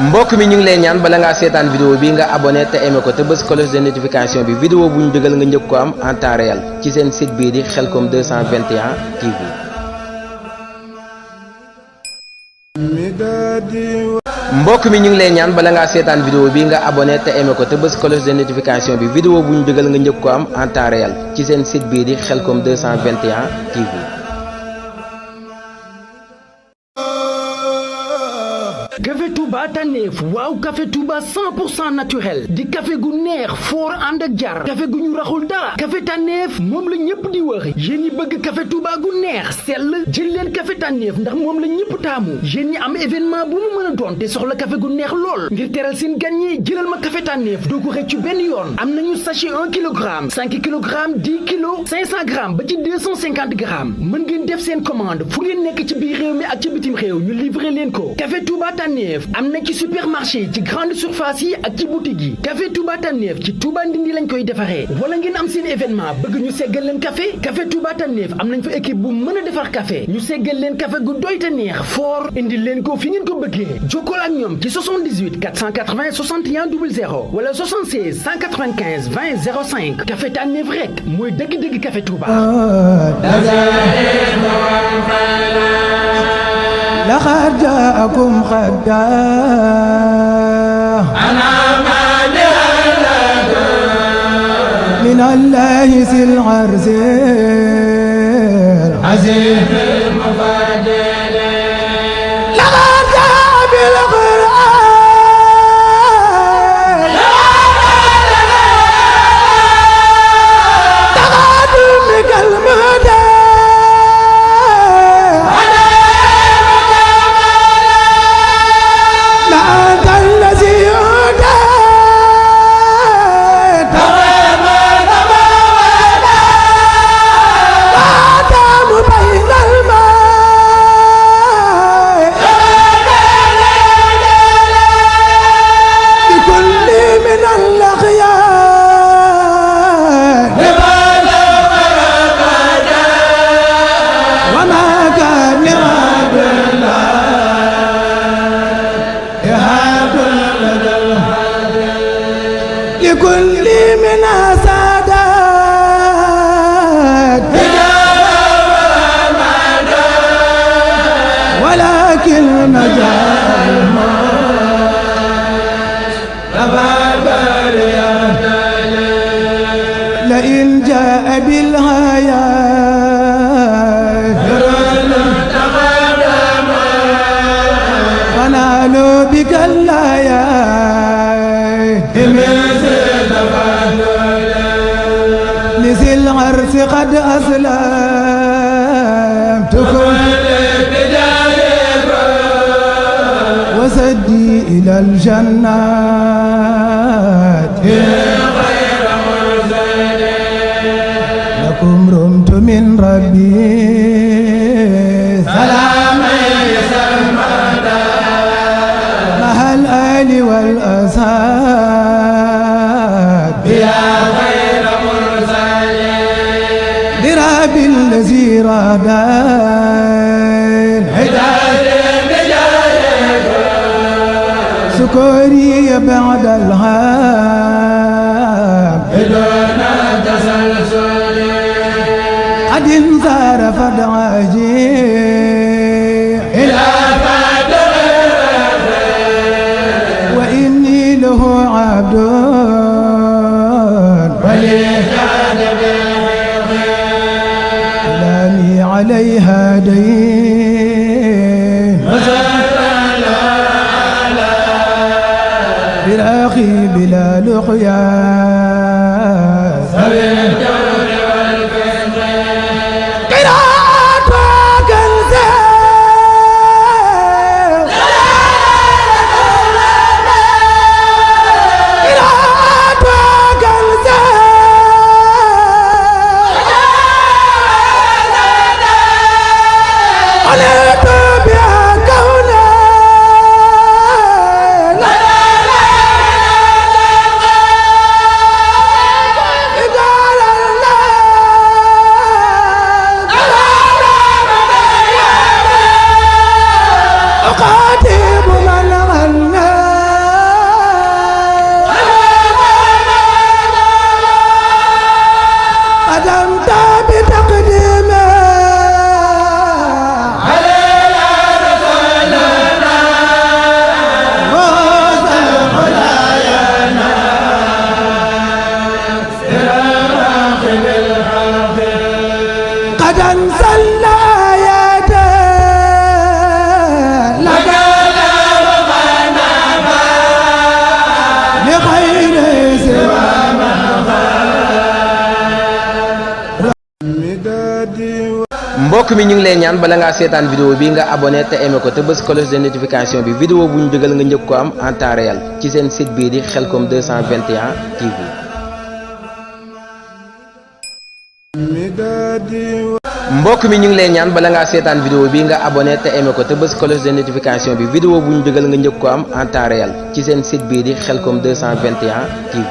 mbokk mi ñu ngi lay ñaan bala ngaa seetaan vidéo bi nga abonné te aimé ko te bës cloche de notification bi vidéo bu ñu dugal nga njëkk ko am en temps réel ci seen site bii di Khelcom 221 TV. mbokk mi ñu ngi lay ñaan bala ngaa seetaan vidéo bi nga abonné te aimé ko te bës cloche de notification bi vidéo bu ñu dugal nga njëkk ko am en temps réel ci seen site bii di Khelcom 221 TV. café Touba Tanéef waaw café Touba 100% naturel di café gu neex foor ànd ak jar café gu ñu raxul dara café Tanéef moom la ñëpp di wër yéen ñi bëgg café Touba gu neex sell jël leen café Tanéef ndax moom la ñëpp taamu yéen ñi am événement bu mu mën a doon te soxla café gu neex lool ngir teral seen gan ñi jëlal ma café Tanéef doo ko rëccu benn yoon am nañu sachet 1 kilogramme 5 kilogrammes 10 kilos 500 grammes ba ci 250 grammes mën ngeen def seen commande fu ngeen nekk ci biir réew mi ak ci bitim réew ñu livrer leen ko café Touba Tanéef am na ci supermarché ci grande surface yi ak ci boutique yi café Touba Tanéef ci Touba Ndindi lañ koy defaree wala ngeen am seen événement bëgg ñu seggal leen café Touba Tanéef am nañ fa équipe bu mën a defar café ñu seggal leen café gu doy te neex fort indi leen ko fi ngeen ko bëggee jokkoo ak ñoom ci 78 480 61 00 wala 76 195 20 05 café Tanéef rek mooy dëgg-dëgg café Touba. لقد جاءكم خدا أنا من الله ذي العرش العظيم المفضل لقد جاء بالقرآن تقدم كالمدى لكل من سادات ولكن مجال لئن جاء بالغايات فنالوا بك الآيات لذي العرس قد أسلمتكم وسدي إلى الجنات لكم رمت من ربي سلام سرمدا مع الآل والأصحاب يا خير مرسلين براب الذي رادى سكوري بعد الهام بدون تسلسل قد انثار فدعاجي إلى فاتح وإني له عبد وليشهد كلامي عليها دين بالأخي بلا لقيا سبيل الجور والفنجان قراءتك الزين قراءتك الزين عليك بها كونا إدارة خطيب من غنى قدمت بتقديمه علينا رسولنا موسى الخلايانا سراخ بالحق قد انزلنا آياته لك لخير سوى mbokk mi ñu ngi lay ñaan bala ngaa seetaan vidéo bi nga abonné te aimé ko te bës cloche de notification bi vidéo bu ñu dugal nga njëkk ko am en temps réel ci seen site bii di Khelcom 221 TV. mbokk mi ñu ngi lay ñaan bala ngaa seetaan vidéo bi nga abonné te aimé ko te bës cloche de notification bi vidéo bu ñu dugal nga njëkk ko am en temps réel ci seen site bii di Khelcom 221 TV.